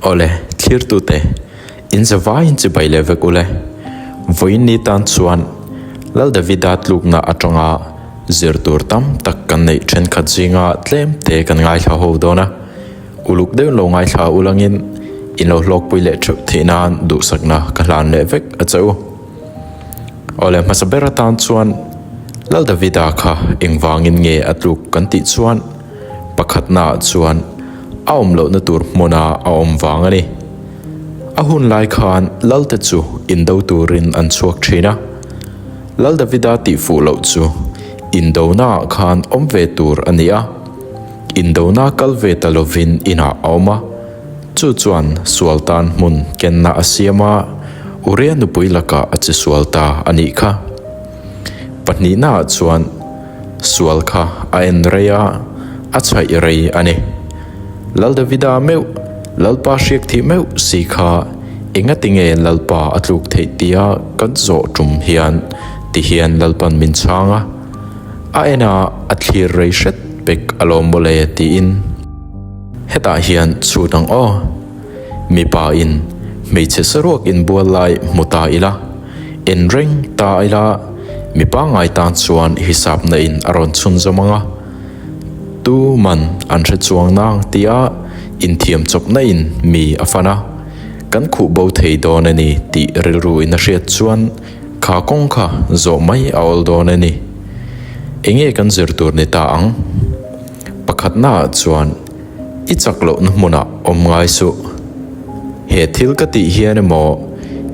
Awle, thlirtute, in zavaiin chibai leh vek ule. Vawiin ni tan chuan Lal Davida tlukna atanga zir tur tam tak kan neih thenkhat zinga tlem te kan ngaithla ho dawn a. Uluk deuhin lo ngaithla ulangin in lo hlawkpui leh theuh theih nan duhsakna ka hlan leh vek a che u. Awle, hmasa ber atan chuan Lal Davida kha engvangin nge a tluk kan tih chuan, Pakhatnaah chuan a awm lohna tur hmuna a awm vang a ni. A hun lai khan Lalte chu indo turin an chhuak thin a. Lal Davida tih fuh loh chu indonaah khan awm ve tur a ni a. Indona kal ve ta lovin inah a awm a. Chu chuan sual tan hmun kenna a siam a, Uria nupui lakah a che sual ta a nih kha. Pahnihnaah chuan sual kha a en rei a, a chhaih rei a ni. Lal Davida meuh, Lalpa hriak thih meuh si kha engatinge Lalpa a tluk theih tia kan zawh tum hian ti hian Lalpan min chhang a, a en a, a thlir rei hret pek alawm mawle tiin. Hetah hian chhut ang aw. Mipa in hmeichhe saruak inbual lai hmu ta ila, en reng ta ila, mi pangngai tan chuan hisapna in a rawn chhunzawm ang a, tu man an hre chuang nang tia inthiam chawpna in mi a fan a, kan khuh bo thei dawn a ni tih rilru in a hriat chuan kha kawng kha zawh mai a awl dawn a ni. Enge kan zir tur ni ta ang? Pakhatnaah chuan I chak lohna hmunah awm ngai suh. He thil ka tih hian emaw,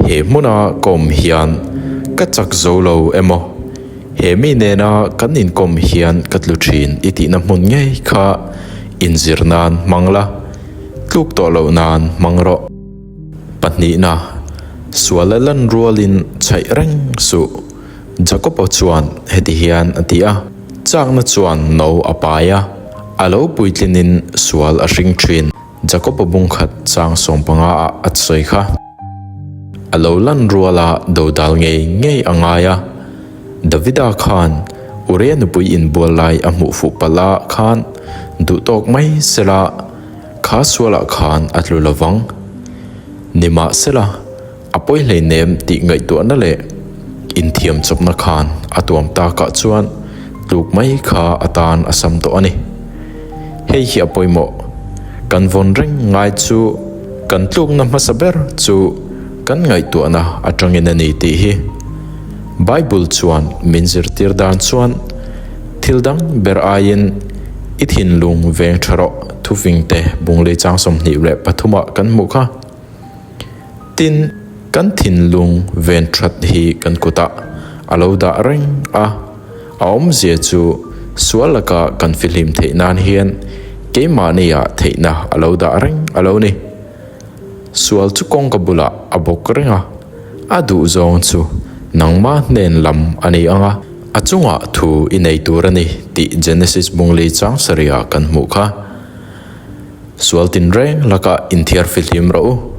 he hmuna ka awm hian ka chak zo lo emaw, he mi nena kan inkawm hian ka tlu thin i tihna hmun ngei kha inzir nan hmang la, tluk tawh loh nan hmang rawh. Pahnihna, suala lan rualin chhaih reng suh. Jakob-a chuan heti hian a ti a, Chakna chuan no a pai a, a lo puitlinin sual a hring thin. Jakob-a bungkhat chang sawmpanga ah a sawi kha. A lo lan ruala dodal ngei ngei a ngai a. Davida khan Uria nupui inbual lai a hmuh fuh palh a khan duhtawk mai sela kha sualah khan a tlu lovang. Nimahsela. A pawi hleinem tih ngaihtuahna leh inthiam chawpna khan a tuam takah chuan tluk mai kha a tan a sam tawh a ni. Hei hi a pawimawh. Kan vawn reng ngai chu kan tlukna hmasa ber chu kan ngaihtuahna atangin a ni tih hi Bible chuan min zirtir dan chuan thil dang ber aiin i thinlung veng tha rawh thufingte bunglei chang 23 ah kan hmuh kha. Tin, kan thinlung ven that hi kan kutah a lo dah reng a, a awmzia chu sual laka kan fihlim theih nan hian keimahniah theihna a lo dah reng a lo ni. Sual chu kawngka bulah a bawk reng a, a duhzawng chu nangmah hnen lam a ni ang a, a chungah thu i nei tur a ni tih Genesis bungli chang sarihah kan hmuh kha. Sual tinreng lakah inthiar fihlim rawh u.